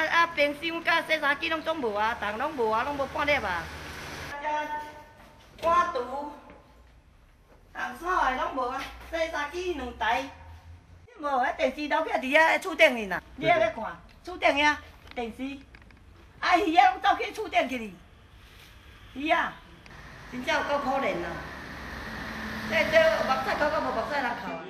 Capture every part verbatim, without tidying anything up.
啊，啊，冰箱佮洗衫機攏總無啊，人攏無啊，攏無半粒啊。啊，碗箸、紅梢的攏無啊，洗衫機兩台。無，彼電視留起來佇遐厝頂呢啦，你猶欲看？厝頂遐電視，啊，魚仔攏走去厝頂去哩。 魚啊，真正有夠可憐啊！這，這目屎摳甲無目屎通摳啊！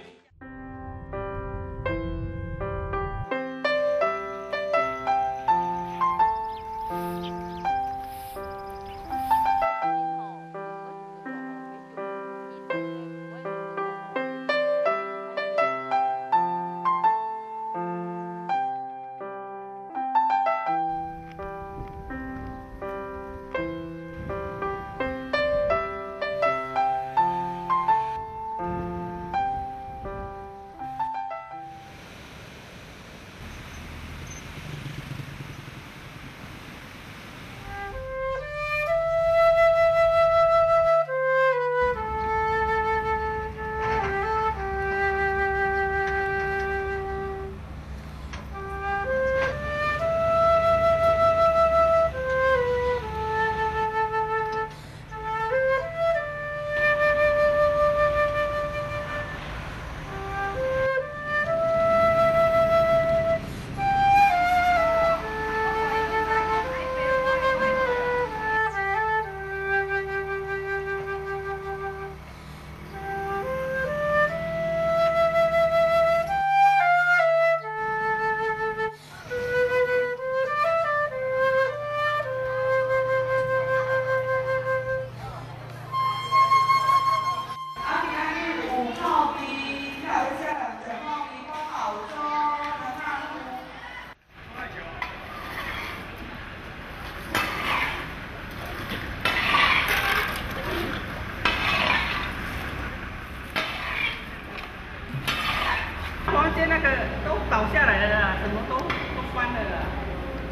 突然间那个都倒下来了啦，什么都，都翻了啦。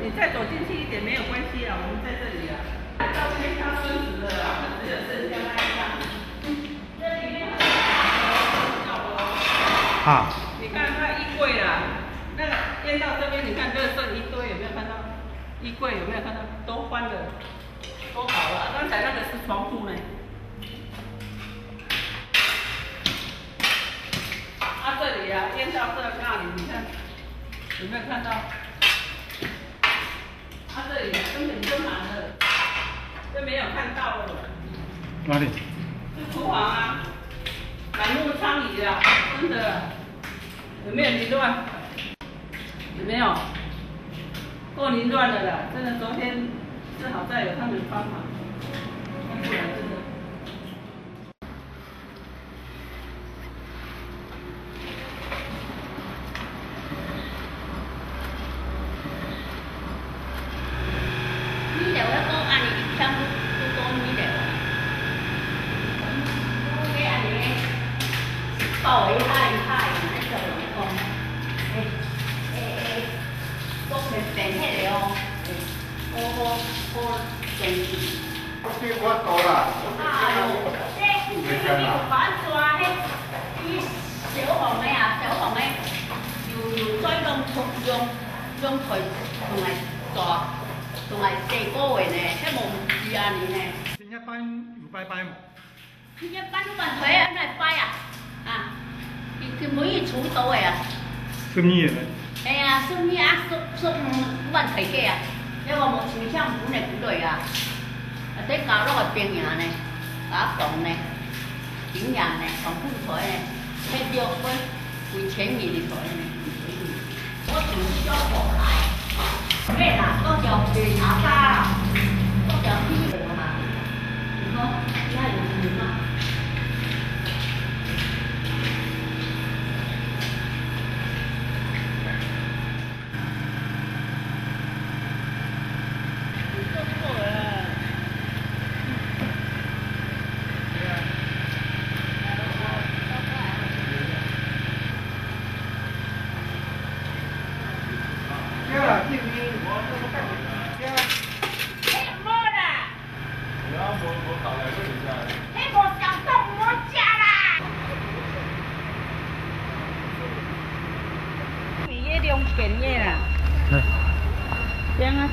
你再走进去一点没有关系啊，我们在这里啊。到这边他孙子了啦，他只有剩下那一张。这里面很多东西要哦。啊。你看那衣柜啦，那个淹到这边，你看垃圾一堆，有没有看到？衣柜有没有看到？都翻了。 都倒了，刚才那个是窗户呢。啊，这里啊，淹到这那里，你看，有没有看到？啊，这里根本就满了，就没有看到了。哪里？是厨房啊，满目疮痍啊，真的。 有没有凌乱？有没有？够凌乱的了，真的，昨天是好在有他们帮忙，要不然真的。你了，我讲安尼，你欠愈多米了啊？你安尼，包一下一下，安尼就讲，哎，哎，哎。 都变变迄个哦，好好好生意。我去我倒啦，我去啊，这这个有办法，迄伊小房的啊，小房的，有有再用用用退，用来大，用来四个月呢，迄无毋是安尼呢。今仔班有拜拜无？ 一般都蛮推啊，来拜啊，啊，伊根本伊出道的啊。生意的呢？哎呀，生意啊，叔叔蛮推个啊，结果无像像本来不对啊，啊，这家乐的兵营呢，打工呢，兵营呢，上不推呢，迄六分。 几千年的台呢，几千年。我从小学来，咩啦，到条地下啦，到条地下啦，你看，你看有名嘛？啊，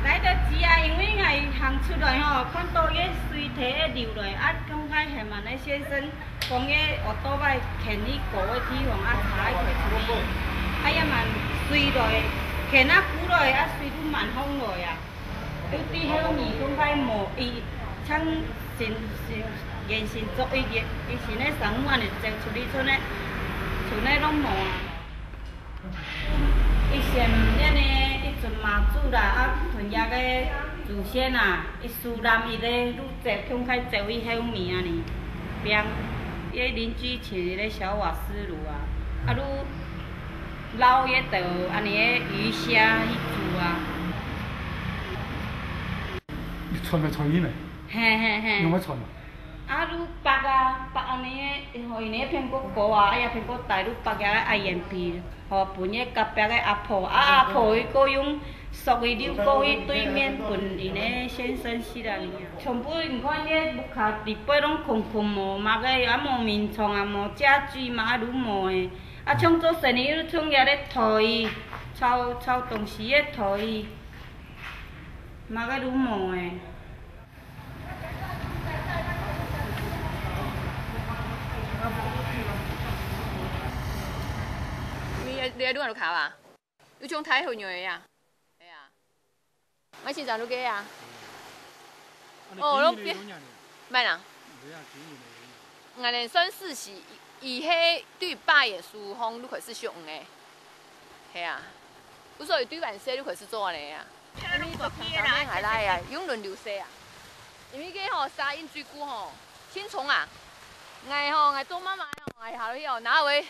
來得及啊，因為𠊎行出來吼，看到个水提个流來，啊，中間還蠻个先生講个otobai牽去高个地方啊，車愛開出去，啊，也蠻水來，牽啊久來，啊，水都蠻風來啊。 有滴後面講該無，伊像神，神，原神作意个，伊神个生物恁樣走出去，賰个，賰个攏無啊。以前恁呢，一尊媽祖啦，啊，同遐个祖先啊，伊樹林伊个路走，向該走去後面啊呢，邊，伊个鄰居請一个小瓦斯爐啊，啊，就 撈一道恁呢个魚蝦去煮啊。你穿个穿衣呢？嘿嘿嘿。用个穿啊？啊，就剝啊，剝恁呢个，吼，因為蘋果高啊，哎呀，蘋果大，就剝个愛眼皮，吼，分个隔壁个阿婆，啊，阿婆佢个用索个溜過去對面分因个先生食啊，你啊。全部你看，你个屋下地背攏空空無，麼个啊，無眠床啊，無家具，麼个都無誒。 啊，像做生意，又像遐个台，炒，炒東西个台，麼个都無誒。你，你，你有看啊？有種太好用个呀。 係啊。𠊎先生都个啊。哦，攏變，毋係啦。𠊎等算是是，以，以後對八月十五號就開始畜魚个。係啊。所以對半夜就開始做恁呢啊。因為做工人還來啊，用輪流洗啊。因為該吼，沙印水久吼，盡重啊。𠊎吼，𠊎做媽媽吼，𠊎下去吼，拿會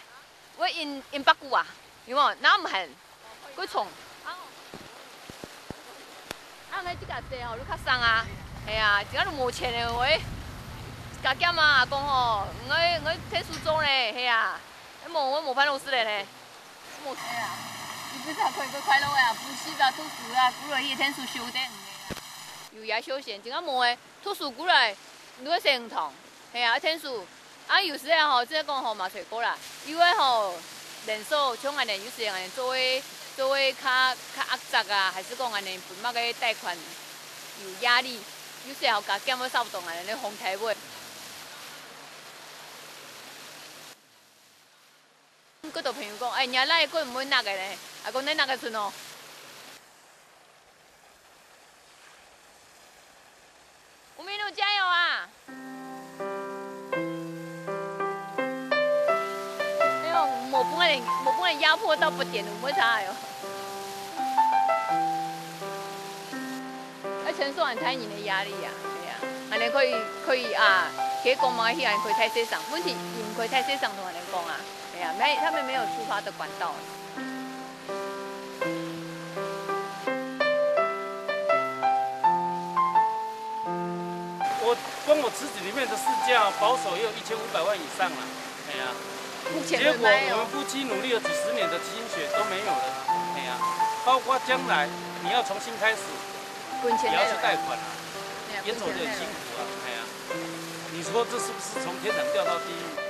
會引，引腹股啊，有無？那毋肯，過重。啊，𠊎自家洗吼，就較省啊。係啊，自家都無錢个話，加減啊，講吼，𠊎，𠊎𢯭手做呢，係啊，無，𠊎無煩惱事了呢。無，係啊，你不是快快樂樂啊，不是啊，讀書啊，不如去𢯭手修電。有也休閒，自家無个， 讀書過來，你會先毋同，係啊，𢯭手。啊，有時啊吼，真个講吼，嘛找過啦。因為吼，人手像恁呢，有時恁呢做个，做个較，較壓榨啊，還是講恁呢分麼个貸款有壓力，有時候加減會差不多恁呢放大尾。幾多朋友講，哎，若倈仔過毋會拿个呢，啊，講你拿个出哦。 吳明路加油啊！哎喲，莫分人，莫分人壓迫到八點，有無差哦？而且係很大人个壓力啊，對啊，恁呢可以，可以啊，可以講嘛，去恁呢可以大細聲，問題佢毋可以大細聲同恁呢講啊，對啊，沒，他們沒有抒發的管道。 我光我池子裡面的市價保守也有一千五百萬以上了，哎呀，目前結果我們夫妻努力了幾十年的心血都沒有了，哎呀，包括將來你要重新開始，也要去貸款啊，也走得很辛苦啊，哎呀，你說這是不是從天堂掉到地獄？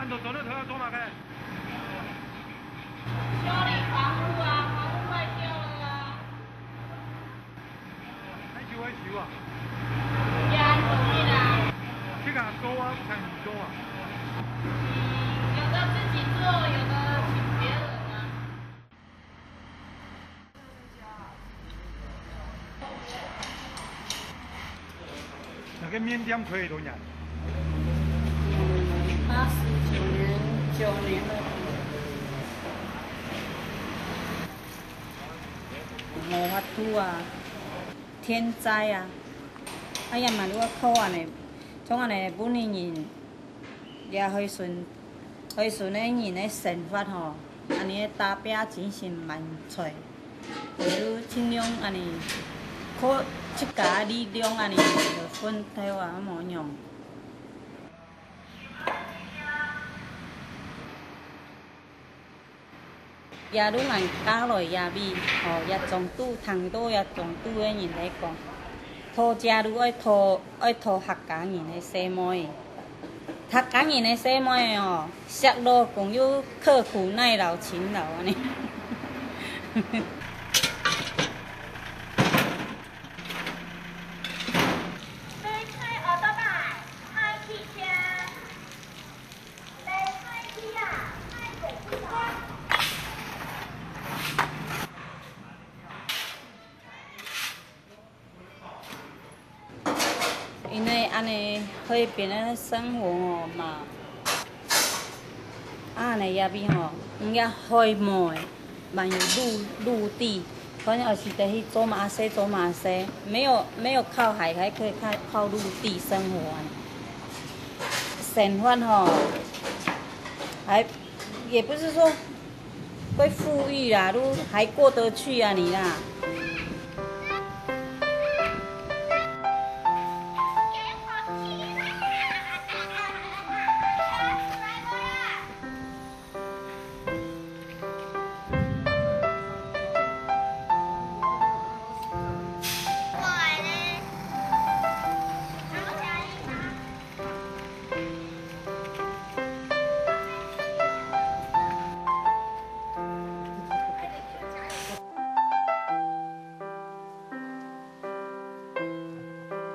恁多做了，佢愛做麼个？修理房屋啊，房屋壞掉了啊。還修還修啊？呀，你懂的啦。去价高啊，便宜高啊。有的自己做，有的请别人啊。那个面店开多少年？八十九年，九年了。无法度啊，天灾啊，啊也嘛，你看恁呢，像恁呢，本地人，也海参，海参个人个生活吼，恁呢个打拼真心蛮脆。 就盡量恁呢，靠自家力量恁呢，就奮鬥啊，無用。也都難嫁來也比，吼，也中肚，聽到也中肚个人來講，討姐都愛討，愛討客家人个細妹。 客家人个細妹哦，惜老公又刻苦耐勞、勤勞恁呢。因為恁呢海邊个生活哦嘛，啊恁呢也比吼，毋也海無，嘛有陸陸地，反正有時得去做麼个做麼个，沒有沒有靠海，還可以靠靠陸地生活啊。生活吼，還也不是說 會富裕啦，都還過得去啊你啦。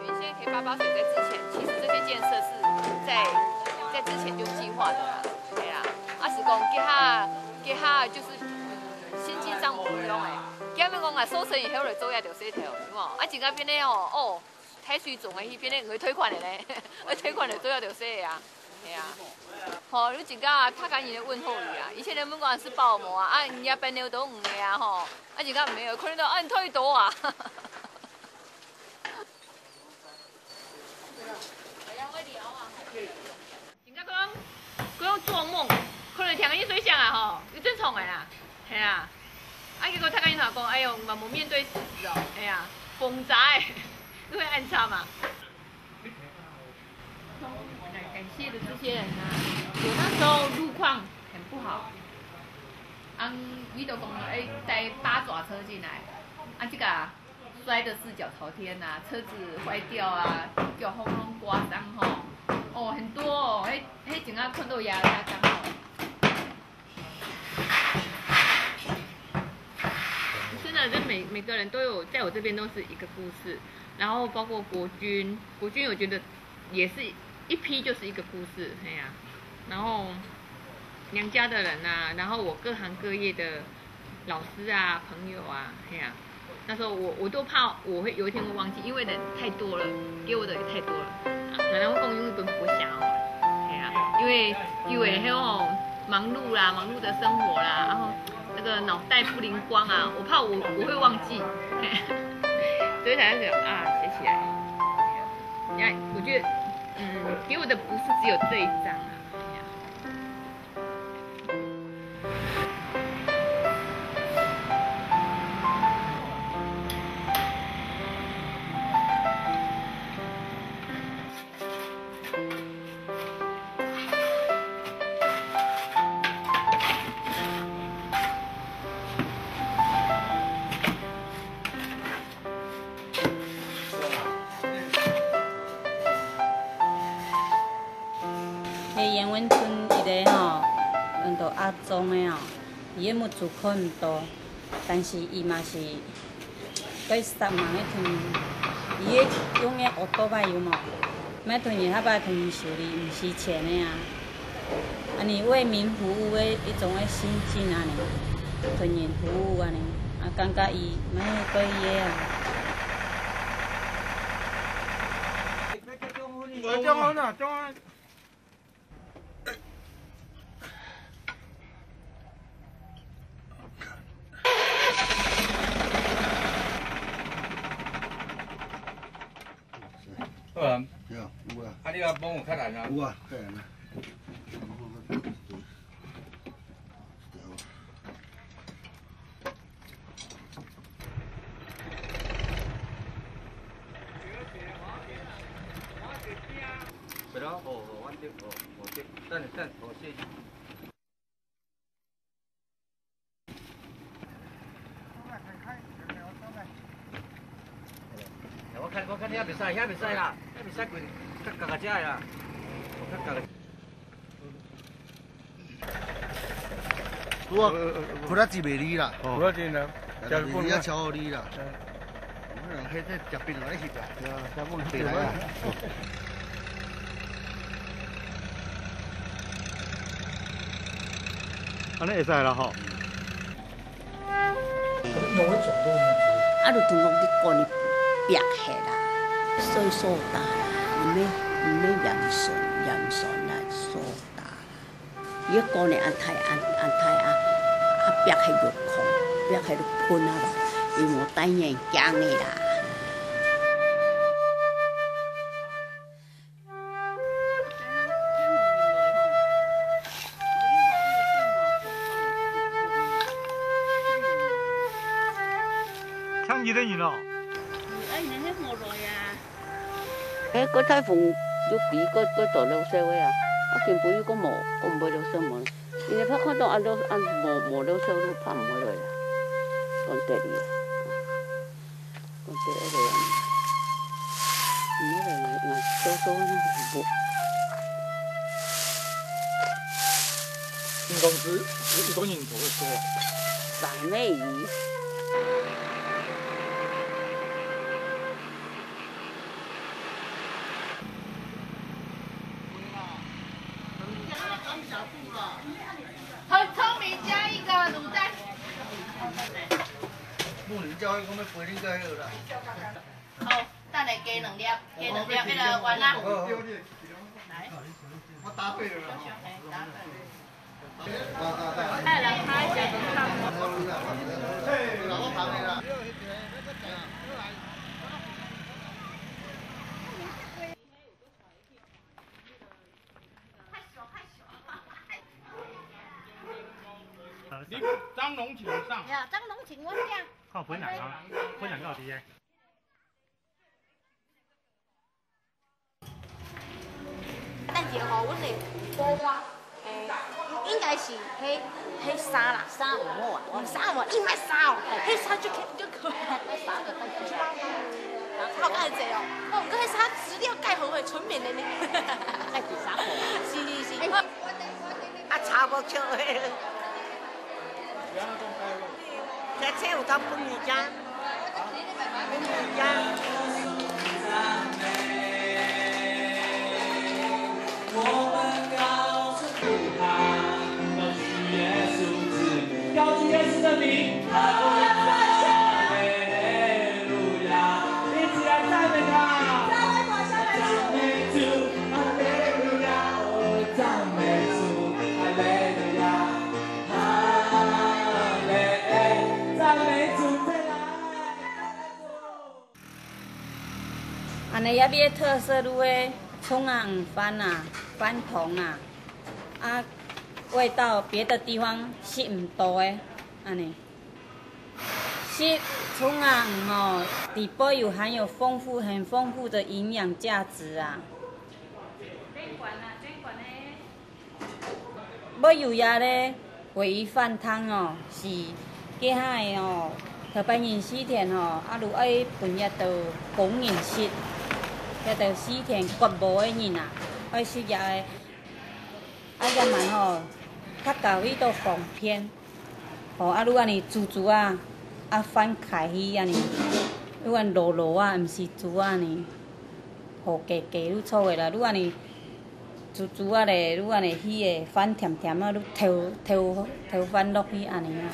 原先黑八八水灾之前，其实这些建设是在在之前就计划的啦，对啦。啊是讲这下这下就是心情上不一样哎，今日讲啊，收成以后来做一条水头，有无？啊，今仔变咧哦，哦，太水种的，变咧会退款的咧，会退款的做一条水啊，系啊。吼，你真正啊，他给你的问候语啊，以前的问讲是包膜啊，啊，人家变了都五个啊吼，啊，今仔没有，可能都啊，你退多啊。 人家刚刚刚刚做梦，可能听个水响啊吼，有正常个啦，系啊。啊，结果他跟你讲讲，哎呦，嘛无面对事实哦，哎呀，风灾，你会暗差嘛？感谢的这些人啊，我那时候路况很不好，啊，遇到讲，哎，带八爪车进来，啊，这个啊， 摔得四脚朝天啊，车子坏掉啊，脚轰隆刮伤吼。哦，很多哦，迄迄整个看到牙牙伤哦。真的，就每每个人都有在我这边都是一个故事，然后包括国军，国军我觉得也是一批就是一个故事，哎呀、然后娘家的人啊，然后我各行各业的老师啊、朋友啊，嘿啊，那时候我我都怕我会有一天会忘记，因为人太多了，给我的也太多了。啊，然后讲英文本不想要，嘿啊，因为因为还有忙碌啦，忙碌的生活啦，然后那个脑袋不灵光啊，我怕我我会忘记，嘿，所以才会想啊，写起来。你看，我觉得，嗯，给我的不是只有这一张啊，嘿啊。 係楊文春一个吼，用到阿忠个吼，伊个目珠看毋到，但是伊嘛是會煞猛个，伊个用个奧多拜有無？愛同人合作，同人修理，毋使錢个啊。恁呢為民服務个一種个心境啊呢，同人服務啊呢，啊，感覺伊蠻有意義个啊。 好啊。有啊，有啊。啊，你阿公有較難啊？有啊，較難啊。 我看，我看遐袂使，遐袂使啦，遐袂使滾，較角仔遮个啦，較角仔。 有啊，呃，呃，呃。普拉吉袂離啦。哦。普拉吉呢？但是你要超好離啦。嗯。我人迄隻食檳榔一起食。對啊，食檳榔對啦。按呢會使啦吼。 啊，就同講去管伊壁起啦，掃掃打啦，毋免，毋免嚴順，嚴順來掃打啦。伊个管呢，按大，按，按大啊，啊，壁起就空，壁起就噴啊啦，伊無戴眼鏡个啦。 請一個人哦。哎，你那些無來啊？哎，國泰鳳就比國，國大老少个啊，啊，根本又講無，講毋會老少無。因為拍看到啊，老，啊，無，無老少，就拍毋回來啊。講道理啊。 講這个，毋好來，來做做那個。辦公室有一個人頭會說。三妹姨。 很聰明，加一個滷蛋。木林教育講要培養个好啦。好，等下加兩粒，加兩粒，迄个丸仔。好，好。來。我答對了啦。嘿，答對。來，來，來。再來拍一下，看。嘿，我答對了。 你張龍請上。呀，張龍請問一下。看分人啊，分人到底耶。等一下吼，阮的火鍋，欸，應該是迄，迄沙啦，沙有無啊？嗯，沙有無？應該沙哦，迄沙就可以，就可以。 好，蓋濟哦。哦，毋過迄沙質料蓋好誒，純棉的呢。蓋濟沙貨啊。是，是，是。欸。啊，差無少誒。這，這有通分你食？分你食。 高舉耶穌的名，哈利路亞！一起來讚美他，讚美主，哈利路亞！哦，讚美主，哈利路亞！哈利，讚美主，再來！ 恁呢，這邊个特色就係蔥仔魚飯啊、飯湯啊，啊，味道別的地方食毋到个，恁呢。食蔥仔魚吼，裡背有含有豐富、很豐富的營養價值啊。 尾有這个鮪魚飯湯哦，是該下个哦，頭擺人死忒哦，啊，就愛分這兜工人食，這兜死忒割毛个人啊，愛食這个，啊，這滿吼，較較為到方便。哦，啊，就恁呢煮煮啊，啊，飯㧡去恁呢，就恁摎摎啊，毋使煮啊呢。烏雞雞愈臭个啦，愈安尼煮煮啊咧，愈安尼魚个飯甜甜啊，愈偷偷偷飯落去安尼啊。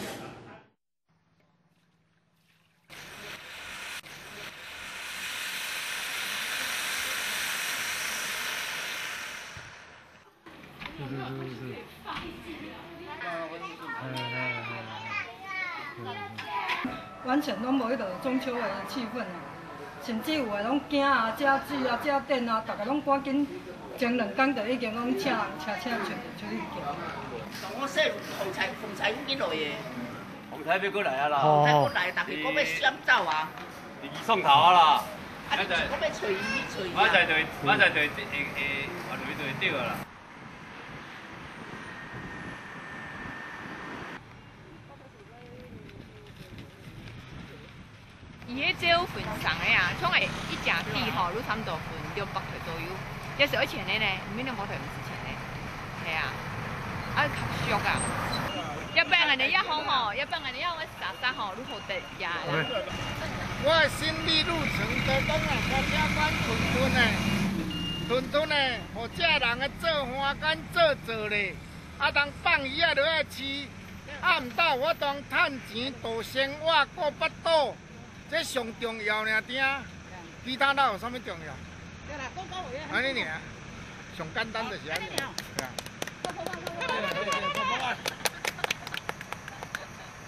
完全攏無迄个中秋的氣氛啊，甚至有的攏驚啊、遮水啊、遮電啊，大家攏趕緊，前兩工就已經攏請人車車全部出去行。當好勢，風颱風颱緊落去，風颱要過來啊啦，哦，風颱過來，大家講要閃走啊。 你送頭啊啦。啊，你講要找伊，你找伊啊。我在對，我在對，會會，會落去就會著啊啦。伊迄招分散个啊，像會一隻地吼，你差不多分六百塊左右，這是愛錢个呢，毋免兩百塊毋使錢呢。係啊，啊較俗啊。一般人也好吼，一般人也好，我啥啥吼，你好得。 呀啦。我的心理路程都講啊，甲遮款吞吞的，吞吞的，予遮人个做花干做做咧，啊，人放魚仔落來飼，啊，毋但有法通趁錢、度生活、顧腹肚，這上重要爾定，其他哪有啥物重要？安尼爾，上簡單就是安尼，對啊。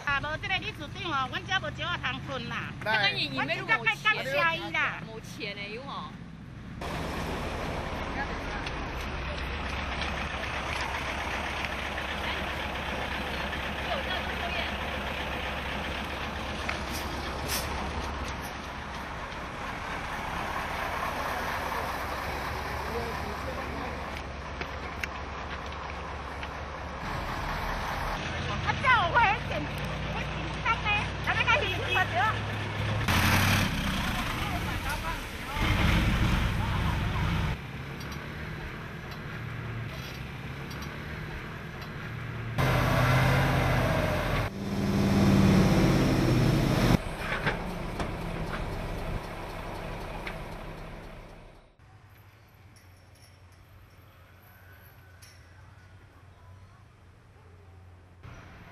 啊，無這个理事長哦，阮遮無石仔通吞啦。來。阮真正蓋感謝伊啦。無錢的有吼。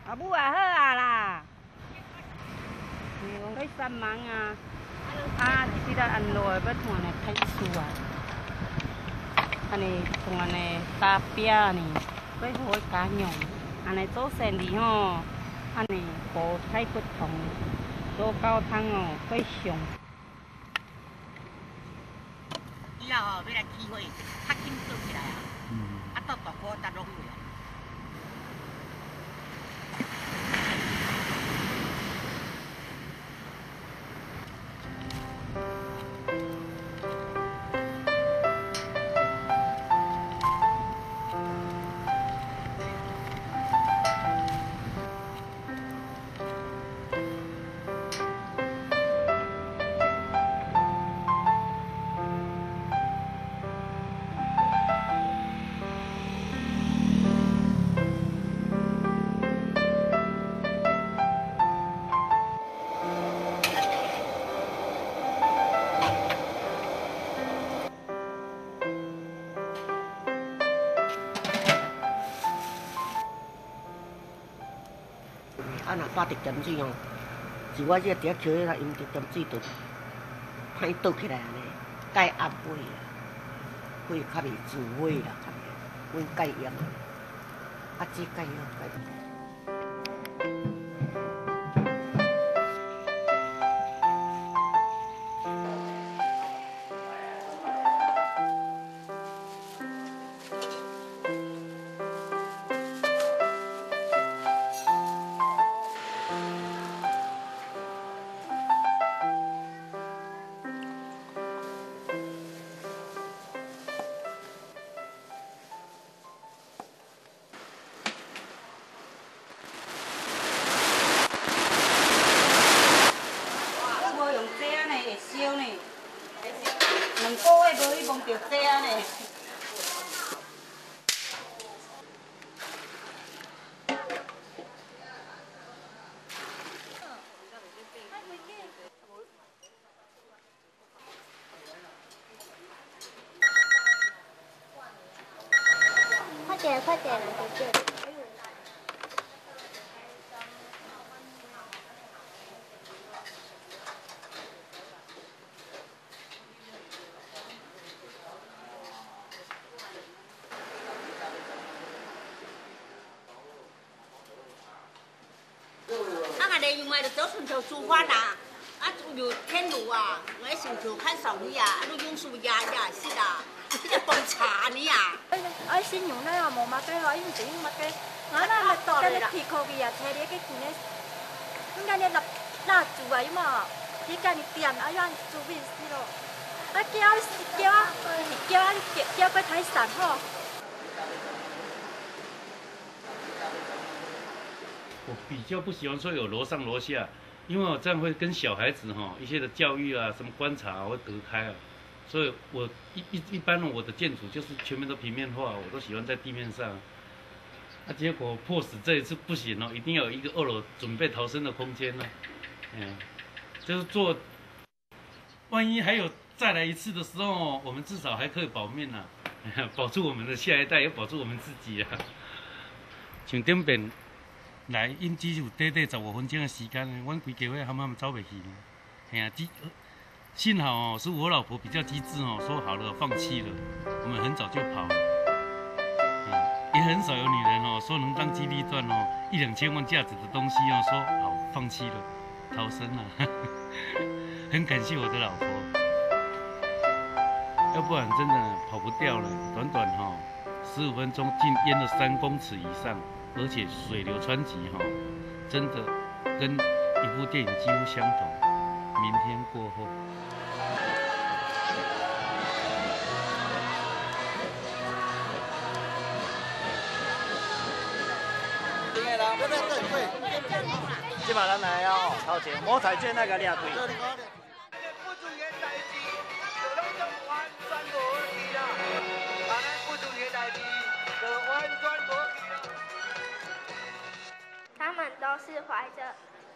阿母啊，好啊啦。你講該煞猛啊，啊，一直到恁落，要同恁个歹意思啊。安尼同恁个打拼呢，要好好加油。安尼做生理吼，安尼無太不同，做教堂哦，要上 以後吼，要來起火，較緊做起來啊。嗯。啊，到大箍才落去啊。 啊，若捌著鹹水吼，是我這个佇遐抾起來，因為著鹹水就歹倒起來安尼，蓋暗火啊，火較袂煮火啦，較袂，阮蓋嚴啊，啊，這蓋嚴蓋嚴。点，快点来，姐姐。啊，恁呢用个就做成就煮飯啦，啊，有電爐啊，我个成就較少呢啊，啊，你用手壓壓食啊，一直放茶呢啊。愛食牛奶啊，無麼个咯，用就用麼个，啊，那麼多个啦。皮可以啊，提你个錢个，應該你蠟蠟燭啊，有無？你家己點，啊，用煮面食咯。啊，叫啊，叫啊，叫啊，叫過太散吼。 我比较不喜欢说有楼上楼下，因为我这样会跟小孩子哈一些的教育啊、什么观察啊会隔开啊，所以我一一一般呢，我的建筑就是全面都平面化，我都喜欢在地面上。啊，结果迫使这一次不行哦，一定要有一个二楼准备逃生的空间呢。哎呀，就是做 万一还有再来一次的时候，我们至少还可以保命啊，保住我们的下一代，也保住我们自己啊。像顶边來，𪜶只有短短十五分鐘的時間，阮規家伙喊喊走袂去呢。嘿啊，只，幸好哦，是我老婆比較機智哦，說好了，放棄了，我們很早就跑了。嗯，也很少有女人哦，說能當機立斷哦，一兩千萬價值的東西哦，說好，放棄了。 逃生了，很感謝我的老婆，要不然真的跑不掉了。短短哈十五分钟，竟淹了三公尺以上，而且水流湍急哈，真的跟一部電影幾乎相同。明天過後。 這馬咱來哦，頭前摸彩券那個掠對。他們都是懷著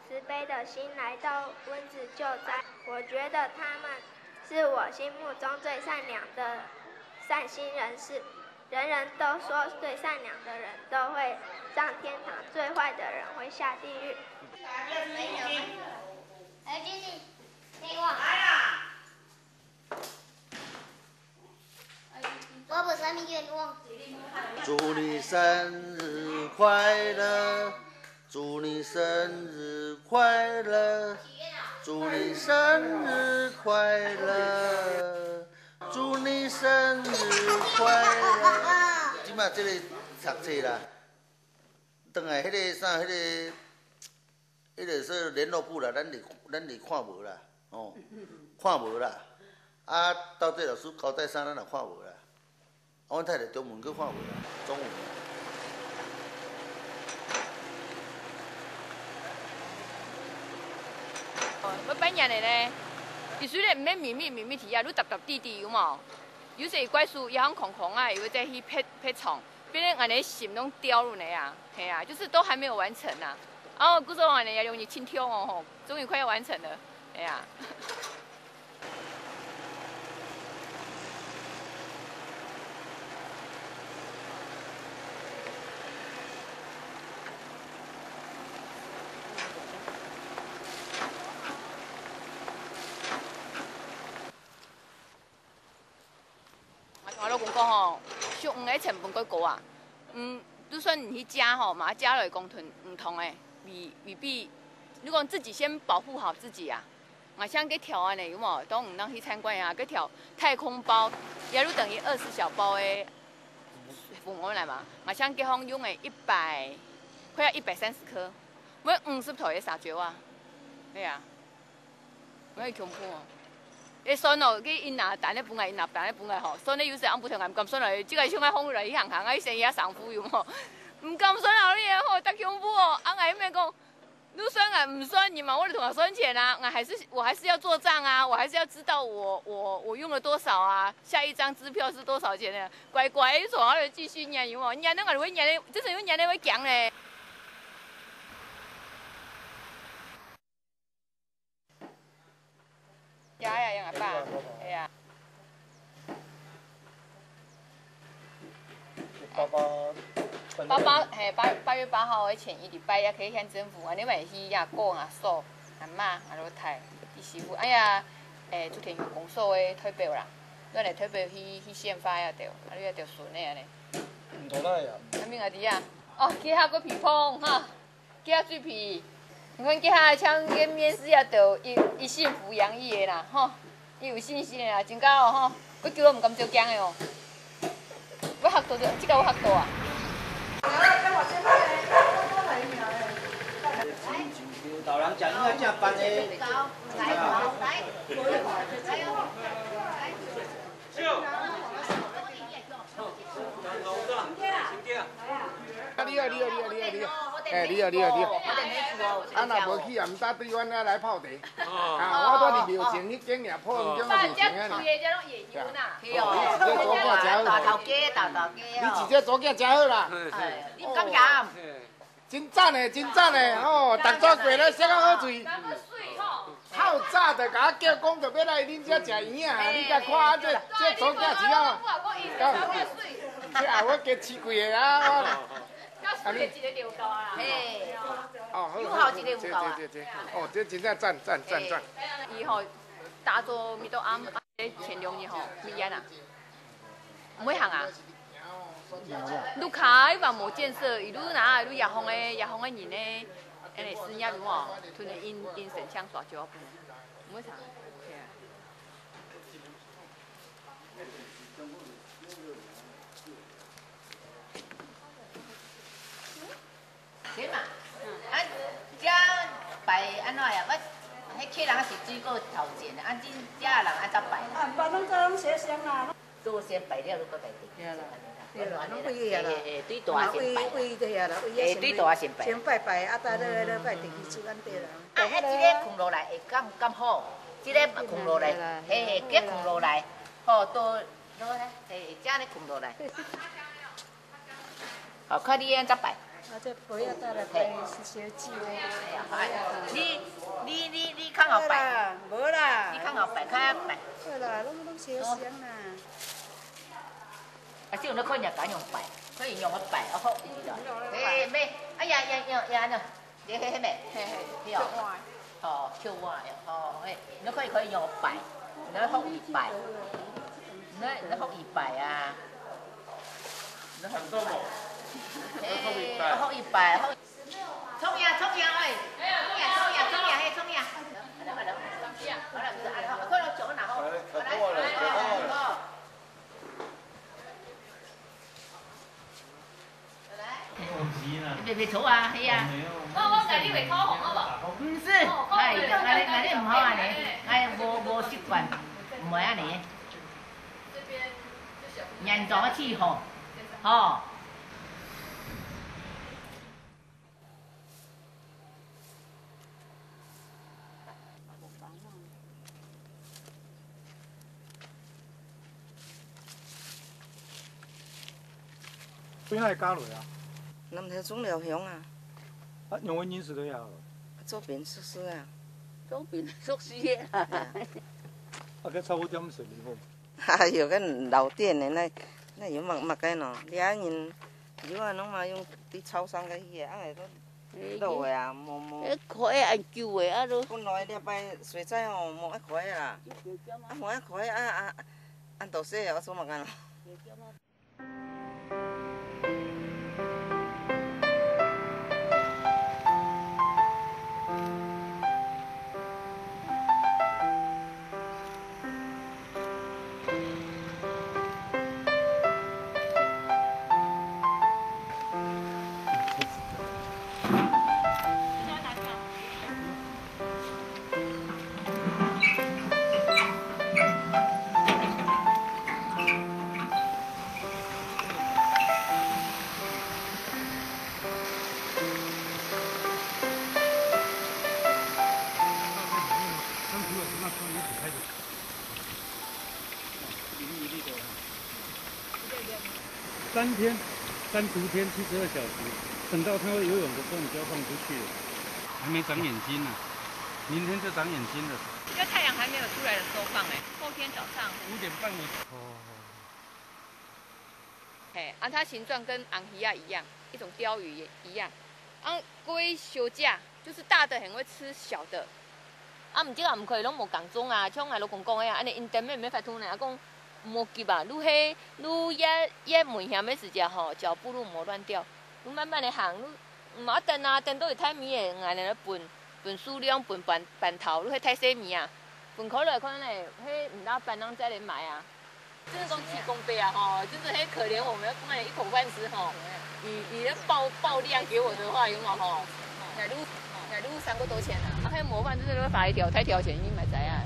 慈悲的心來到溫子救災，我覺得他們是我心目中最善良的善心人士。人人都說最善良的人都會上天堂，最壞的人會下地獄。我無啥物願望。祝你生日快樂，祝你生日快樂，祝你生日快樂，祝你生日快樂。這馬這个讀冊啦，轉來彼个啥，彼个 彼个是聯絡簿啦，咱是，咱是看無啦，吼，看無啦。啊，到底老師交代啥，咱也看無啦。啊，阮太太中文閣看無啦，中文。哦，欲拜年个呢，伊雖然毋免秘密，秘密題啊，你踏踏底底有無？有時怪手也行空空啊，又會再去別，別床。 變成恁呢心攏吊了呢啊，嘿啊，就是都還沒有完成啊。然後故所恁呢也容易心跳哦吼，終於快要完成了，哎呀。我同我老公講吼，畜魚个成本較高啊。嗯，就算你去食吼，嘛食落講同，毋同个，味，味比，你講自己先保護好自己啊。𠊎像該條恁呢，有無？當毋通去參觀啊，該條太空包，也就等於二十小包个紅紅來嘛。𠊎像該項用个一百，快要一百三十顆，買五十台个沙蕉啊。對啊。 𠊎恐怖哦。會算哦，佢一拿單个分𠊎，一拿單个分𠊎吼，算了有時暗晡頭𠊎毋敢算了，這个像愛放落來去行行啊，一生也上浮有無？毋敢算了，你吼，太恐怖哦！啊，𠊎又毋講，你算𠊎毋算，你嘛，我就同佢算錢啊，𠊎還是，我還是要做帳啊，我還是要知道我，我，我用了多少啊，下一張支票是多少錢呢？乖乖，你做好了繼續念有無？念那個會念的，真的有念的會講嘞。 呀呀，楊阿爸，係啊。爸爸，爸爸，嘿，八，八月八號个前一禮拜，也可以向政府，恁樣嘛去阿哥、阿嫂、阿媽、阿老弟、佢媳婦，哎呀，誒，竹田鄉公所个代表啦，咱來代表去，去獻花啊，對，啊，你啊，就順个恁樣。毋得來啊。阿明阿弟啊，哦，這下个皮蓬哈。 佢啊最皮。你看佢啊，像个面試啊，都一，一心扶楊毅个啦，吼，佢有信心个啦，真个哦，吼，佢叫我毋敢照鏡个哦。我嚇到，這个我嚇到啊。老人家應該這樣搬呢。啊，你好，你好，你好，你好，你好。哎，你好，你好，你好。啊，若無去啊，毋知對阮遐來泡茶。啊，我拄佇廟前迄間爾，普通間个廟前遐爾。大家規个遮攏會友啦。對哦，你直接做假食好。大頭家，大頭家哦。你直接做假食好啦。哎，你毋敢嫌？ 真讚的，真讚的，吼，逐桌過來食甲好勢。人个水吼。透早就甲我叫講，就要來恁遮食圓啊，你甲看啊，這，這做假食啊。這啊，我加試幾个啊，我。甲水一个就夠啊啦。嘿。哦，好，有效一个有夠啊。這，這，這，這，哦，這真正讚，讚，讚，讚。伊吼，打做味道暗，啊，前兩日吼，物件啊。 毋會行啊？路卡又話無建設，一路拿一路野風个，野風个人呢，恁樣事業路哦，突然因，因神像耍酒不能，毋會行。對嘛？啊，遮拜按怎呀？我，迄客人是水果頭前的，啊，恁遮人按怎拜啦？啊，毋捌，攏做攏燒香啦。做先拜了，你閣拜第二。對啦，對啦，攏不一樣啦。嘿，嘿，嘿，對大先拜啦。嘛，對，對遐啦，對遐先，嘿，對大先拜。先拜拜，啊，再落，落拜第二次，按對啦。啊，啊，這个放落來會敢，敢好？這个放落來，嘿，嘿，這放落來，吼，都，落來，嘿，這樣放落來。 好，看你按怎擺。啊，這杯仔帶來擺是小姐的。你，你，你，你較好擺。無啦，無啦。你較好擺，較好擺。好啦，攏，攏小香啦。啊，這有那看人家敢用擺，可以用个擺，哦，好，哎，沒，哎呀，呀，呀，呀，那。 你迄，迄咩？嘿，嘿，係哦。叫碗。哦，叫碗哦，哦，嘿，你可以，可以用擺，你學一擺，你，你學一擺啊。你學一擺。嘿，學一擺，學，衝呀，衝呀，喂，衝呀，衝呀，衝呀，嘿，衝呀。好了，好了，好了，好了，好了，好了，好了，好了。 你別別坐啊，係啊。我，我帶你去討紅好無？毋使，哎，𠊎，𠊎，𠊎毋好安尼，𠊎無，無習慣，毋會安尼。嚴重个氣候，吼。 對哪位嫁落啊？南投中寮鄉啊。啊，用个人是對啊。做兵宿舍啊。做兵宿舍啊。係啊。啊，該差不多點水以後。哎喲，該老店的，那，那有麼，麼个喏？你啊人，有啊，攏嘛用對超商个去个，啊，都 老个啊，無，無。彼開恁久个啊都。本來這擺水災吼，無愛開啦。啊，無愛開啊，啊，恁多水啊，做麼个咯？ 三天，单独天七十二小时，等到他会游泳的时候，你就要放出去了。还没长眼睛呢，明天就长眼睛了。要太阳还没有出来的时候放哎，后天早上。五点半我。哦。哎，啊，它形状跟紅魚仔一樣，一種鯛魚也一樣。啊，龜小姐就是大的很會吃小的。啊，毋過啊，毋可以攏無仝種啊，像𠊎老公講个啊，安尼𪜶等毋免發痛呢，啊，講毋好急啊，愈係愈越越危險个時節吼，腳步愈毋好亂掉，愈慢慢个行，愈毋好等啊，等到佢太尾个，𠊎來分分數量，分半半頭，愈係太細尾啊，分開來看呢，係毋大班人再來買啊。 真的講濟公伯啊吼，真的很可憐我們，要賣一口飯吃吼。你你要報報量給我的話，有沒有吼？那如那如三個多錢啊？啊，還有模範真的會罰一條，太挑選，你買仔啊。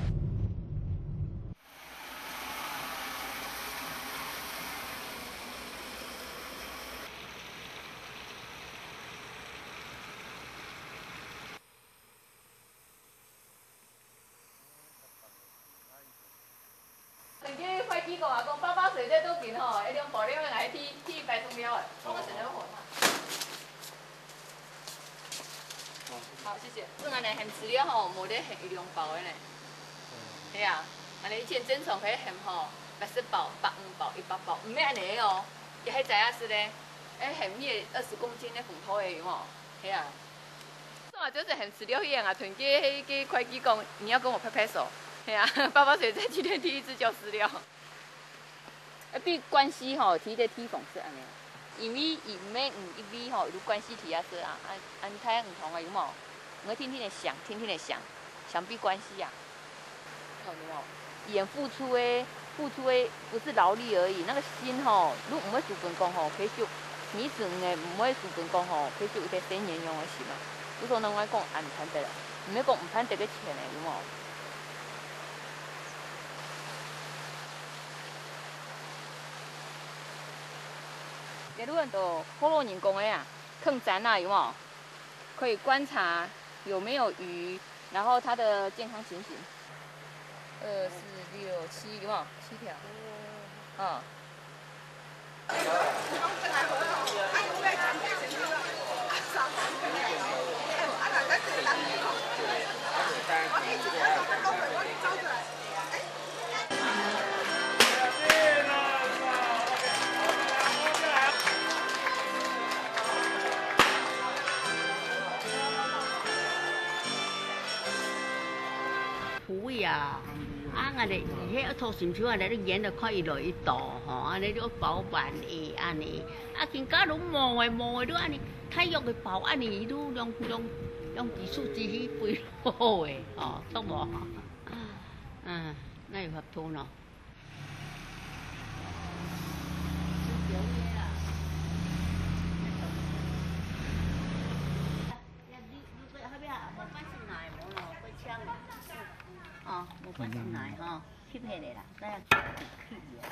人家會計講啊，講八八水在肚緊吼，一兩包了來提提一百桶了，八八水在火上。好，謝謝。正安呢，鹹飼料吼，無得鹹一兩包个呢。係啊，安尼以前正常係鹹吼，八十包、百五包、一百包，毋係安尼哦，也係知影是咧，哎，鹹你二十公斤个紅土个有無？係啊。 啊，就是鹹飼料去啊，同个迄个會計講，你要跟我拍拍手，係啊，八八水在今天第一次叫飼料。啊，對關西吼，提个提方式安尼，因為伊毋係一味吼，有關西提啊是啊，安安太毋同啊，有無？我天天的想，天天的想，想必關西啊。 看有無？伊个付出个，付出个毋係勞力而已，該个心吼，你毋會輸分講吼，繼續，你真个毋會輸分講吼，繼續有一個生人樣个心啊。有時候人愛講，啊，毋盼得啦，毋係講毋盼得个錢个，有無？這路很多學老人講个啊，囥罾啊，有無？ 可以觀察有沒有魚，然後它的健康情形。二、四、六、七，有沒有？七條。嗯。土味啊，啊，𠊎咧，伊迄一套成就啊，來你演得看伊來一道吼，安尼就包辦伊安尼，啊，更加攏無个無个，就安尼，太陽个包安尼，伊都用用用技術機器飛落去吼，懂無？嗯，那有法度咯。 哦，無關心來吼，吸血的啦，該要吸血的。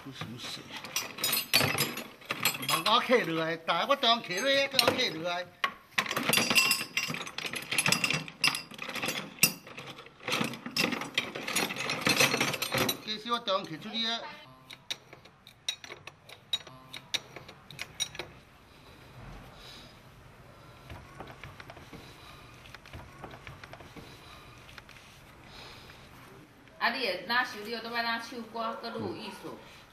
你什麼事？慢慢摕落來，但我當摕落，叫我摕落來。其實我當摕出去啊。 啊，你會那修理，都愛那唱歌，閣愈有意思。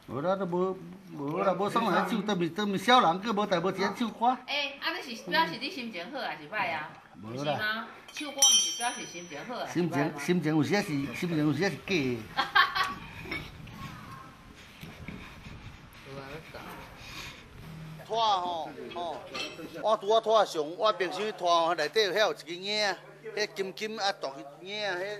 無啦，都無，無啦，無啥人唱，都毋，都毋少人，閣無代無志唱歌。欸，啊，你是表示你心情好還是歹啊？無啦。毋是嗎？唱歌毋是表示心情好還是歹嗎？心情，心情有時仔是，心情有時仔是假的。 拖吼，吼，我拄仔拖上，我冰箱拖吼，內底遐有一支影，迄金金啊，大支影，迄。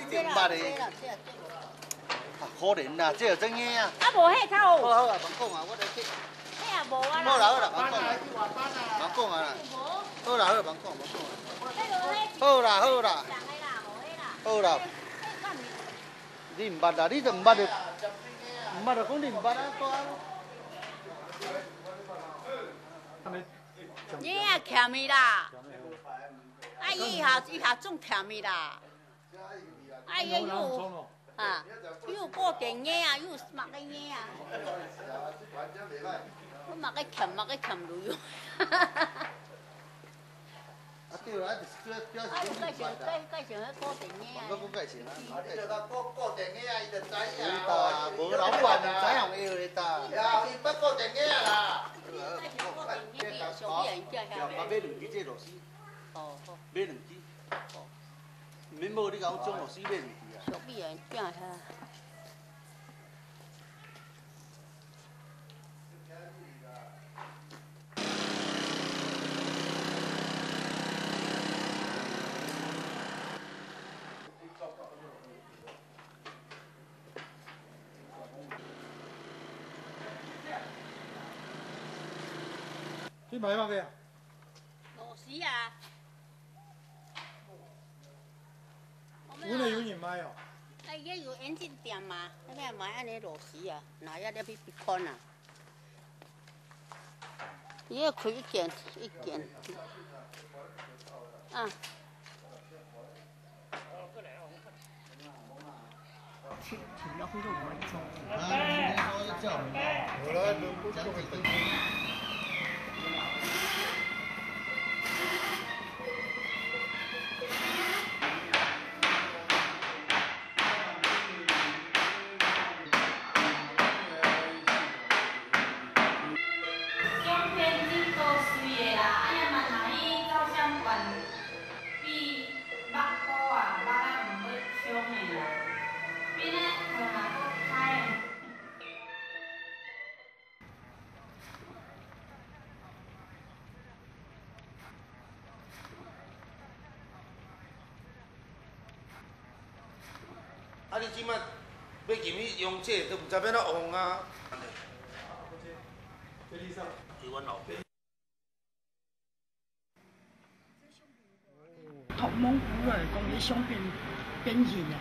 你毋捌的。啊，可憐啦，這有真个啊。啊，無迄套。好啦好啦，莫講啊，我來去。迄也無啊啦。好啦好啦，莫講啊，莫講啊啦。無。好啦好啦，莫講，莫講啊。迄个，迄好啦好啦。人的啦，無迄啦。好啦。迄，迄，你毋捌啦，你就毋捌就，毋捌就講你毋捌啊，對啊。 你也欠伊啦。啊，伊以後，以後種欠伊啦。啊，伊有，啊，又有固定个啊，又有麼个个啊？我麼个欠，麼个欠路用。啊，對啦，就是主要，主要是你明白啦。啊，有介紹，介，介紹彼固定个啊。問過，講介紹啊，啊，你就講固，固定个啊，伊就知影啊。有啦，無老闆就知影有的啦。呀，伊捌固定个啊啦。你介紹固定个，小米人叫遐。買兩支這螺絲。哦，好。買兩支。哦。毋免無，你共我講螺絲買兩支啊。小米人叫遐。 你買麼个啊？螺絲啊。阮个有人買哦。哎，也有眼鏡店嘛，那邊買恁呢螺絲啊，拿遐來去看啊。 你愛開一件一件。啊。相片真夠媠个啦，哎呀，嘛拿去照相館比畫圖啊，畫啊毋會像个啦，比那个嘛閣歹。 啊，你這擺欲入去用這，都毋知欲哪用啊。托夢過來講，你相片變形啊，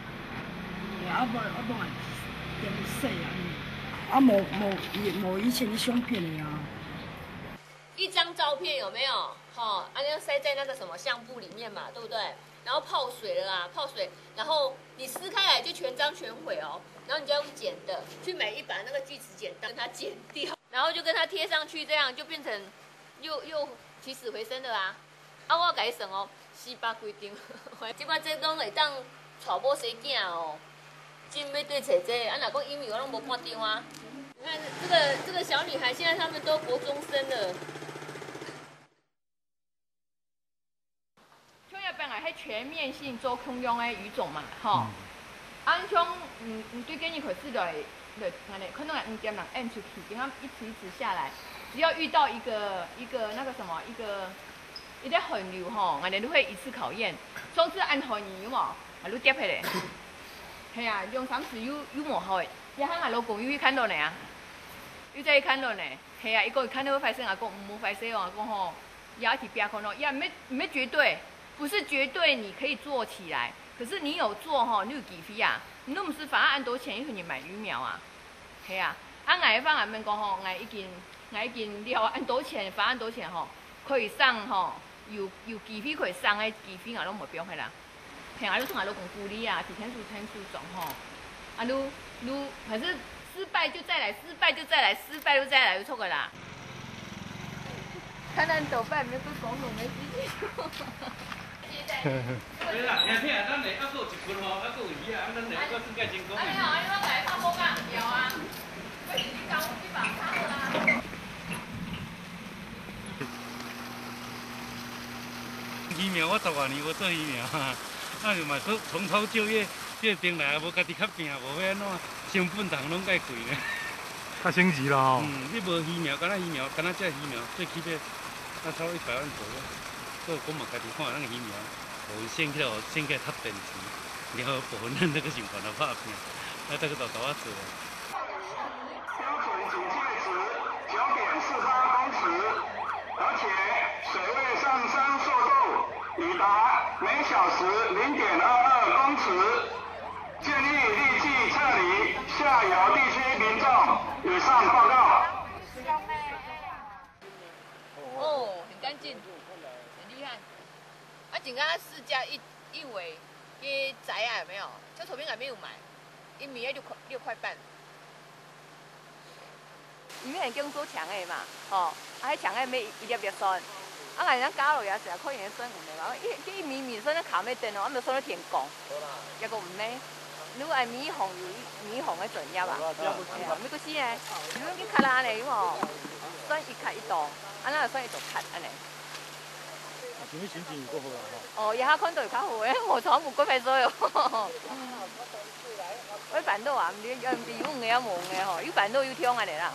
啊無，啊無啊，變細啊，啊無，無，無以前个相片了啊。一張照片有沒有？吼，啊，要塞在那個什麼相簿裡面嘛，對不對？然後泡水了啊，泡水，然後你撕開來就全張全毀哦，然後你就要用剪的，去買一把那個鋸齒剪刀，跟它剪掉，然後就跟它貼上去，這樣就變成又，又起死回生了啊。 啊，我共你算哦，四百幾張。這擺這攏會當娶某生囝哦，真欲對揣這，啊，若講疫苗攏無半張啊。你看這個，這個小女孩，現在她們都國中生了。像這擺啊，係全面性做共樣个語種嘛，吼。嗯。啊，像，嗯，嗯，對今日開始來，來，恁呢，可能五點零按出去，這樣一直一直下來，只要遇到一個，一個那個什麼，一個 一個寒流吼，𠊎兜就會一次考驗。上次恁寒天有無？𠊎就跌下來。係啊，兩三次又，又無好誒。這下𠊎老公又去看到呢啊，又再去看到呢。係啊，佢講看到會壞勢，𠊎講毋好壞勢哦，𠊎講吼，也愛去拚看咯，也毋係，毋係絕對，不是絕對你可以做起來，可是你有做吼，你有機會啊，你都毋使花恁多錢去買疫苗啊。係啊，啊，𠊎个話𠊎問講吼，𠊎已經 𠊎已經了恁多錢，花恁多錢吼，可以省吼，有，有機會可以省个機會，𠊎都無放下啦。係啊，就同𠊎老公鼓勵啊，提前輸，提前輸種吼。啊，就，就，反正失敗就再來，失敗就再來，失敗就再來，就著个啦。看恁多擺，毋係講攏無事情。 對啦，聽聽，咱來猶閣有一分吼，猶閣有魚啊，咱來猶閣算較成功的。哎呀，你講來拍波干掉啊，我已經講我去把它啦。魚苗，我十外年無做魚苗啊，啊就嘛從，從頭就業，這个兵來也無家己較拚，無欲按怎，成本通攏蓋貴呢。較省錢啦吼。嗯，你無魚苗，敢若魚苗，敢若這魚苗，最起碼愛超過一百萬左右。所以講嘛，家己看咱个魚苗。 予伊選起來，選起來較便宜，然後部分咱這个想法來拍拚，啊，這个就大家做啊。標準警戒值九點四八公尺，而且水位上升速度已達每小時零點二二公尺，建議立即撤離，下游地區民眾以上報告。 哦，很乾淨，很厲害。啊，今仔日試駕一，一尾个仔啊，有沒有？就頭先還沒有買。一米要六块，六块半。你们眼睛做青的嘛，吼，啊，迄青的买一粒粒蒜，啊，人家加落去啊，是啊，可能蒜有没嘛，一，一米米蒜那卡没等哦，啊，没蒜都天光，结果毋买，如果爱米红有米红的专业啊，哎呀，没关系呢，你们去看啦呢，有无？蒜一卡一刀，啊，那蒜一刀卡，安尼。 啊，今日心情有够好啊，吼。哦，也还看到有较好诶，我从来无过歹势哦。我煩惱啊，毋知，毋知有红个啊，無红个吼，又煩惱又暢安尼啦。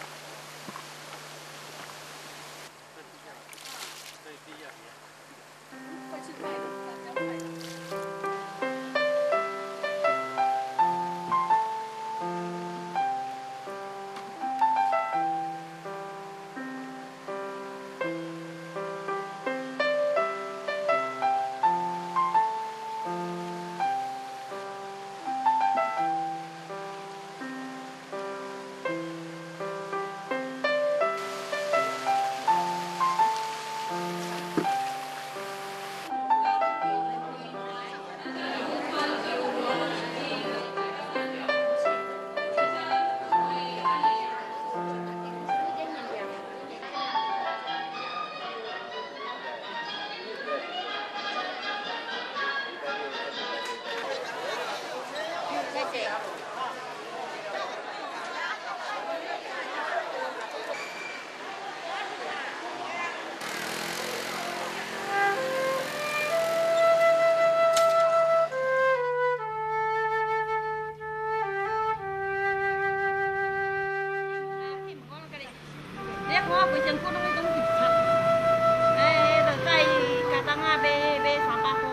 你看我規身軀攏，攏是擦，哎，就在家當仔買，買三百箍。